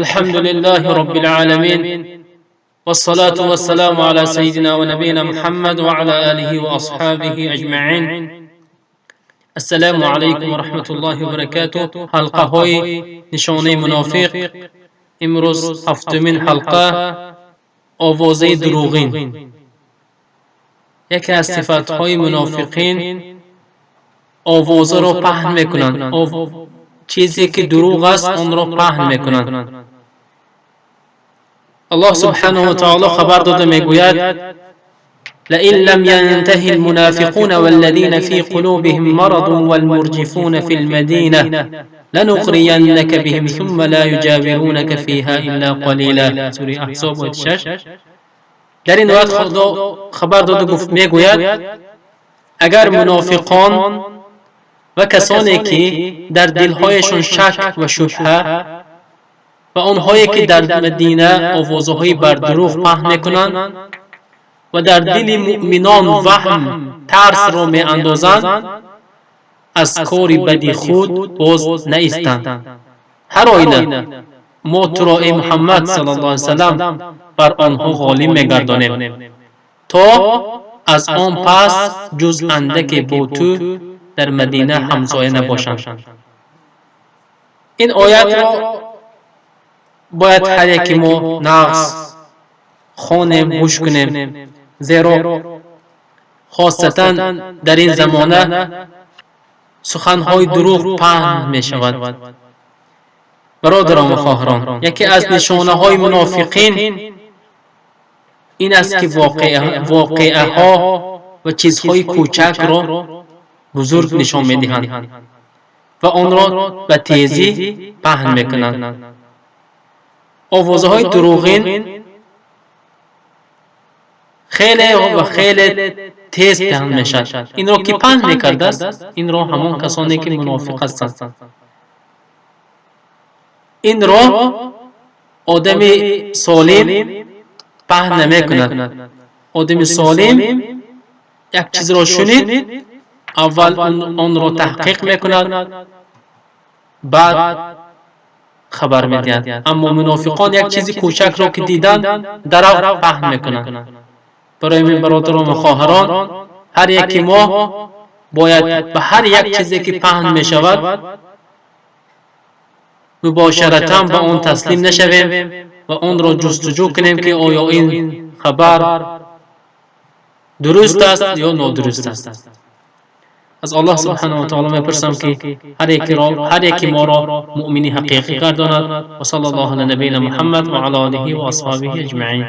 الحمد لله رب العالمين، والصلاة والسلام على سيدنا ونبينا محمد وعلى آله وأصحابه أجمعين. السلام عليكم ورحمة الله وبركاته. Ҳалқаҳои нишонаи мунофиқ, имрӯз ҳафтумин ҳалқа: овозаи дурӯғин. Яке аз сифатҳои мунофиқин овозаро паҳн мекунанд, чизе ки дурӯғ аст, онро паҳн мекунанд. Аллоҳ субҳанаҳу ва таоло хабар дода мегӯяд: لئن لم ينته المنافقون والذين في قلوبهم مرض والمرجفون في المدينة لنغرينك بهم ثم لا يجاورونك فيها إلا قليلا. Сураи Аҳзоб, ояти 6. Дар ин оят Худо хабар дода гуфт, мегӯяд: агар мунофиқон ва касоне ки дар дилҳояшон шак ва шубҳа ва онҳое ки дар Мадина овозаҳои бардурӯғ паҳн мекунанд ва дар дили муъминон ваҳм, тарсро меандозанд, аз кори бади худ боз наистанд, ҳар оина мо туро, эй Муҳаммад саллаллоҳу алайҳи васаллам, бар онҳо ғолиб мегардонем, то аз он пас ҷуз андаке бо ту дар Мадина ҳамсоя набошанд. Ин оятро бояд ҳар яке мо нағз хонем, гӯш кунем, зеро хосатан дар ин замона суханҳои дурӯғ паҳн мешавад. Бародарон ва хоҳарон, яке аз нишонаҳои мунофиқин ин аст, ки воқеаҳо ва чизҳои кӯчакро бузург нишон медиҳанд ва онро ба тезӣ паҳн мекунанд. Овозаҳои дурӯғин хеле ва хеле тез паҳн мешавад. Инро ки паҳн мекардааст? Инро ҳамон касоне ки мунофиқ ҳастанд. Инро одами солим паҳн намекунад. Одами солим як чизро шунид, аввал онро таҳқиқ мекунад, баъд хабар медиҳад. Аммо мунофиқон як чизи кӯчакро ки диданд, дарав паҳн мекунанд. Барои мин, бародарон ва хоҳарон, ҳар яки мо бояд ба ҳар як чизе ки паҳн мешавад, мубошаратан ба он таслим нашавем ва онро ҷустуҷӯ кунем, ки оё ин хабар дуруст аст ё нодуруст аст. Аз Аллоҳ субҳанаҳу ва таоло мепурсам, ки ҳар яки моро муъмини ҳақиқӣ гардонад. Ва салла Аллоҳу ала набийина Муҳаммад ва ала олиҳи ва асҳобиҳи аҷмаин.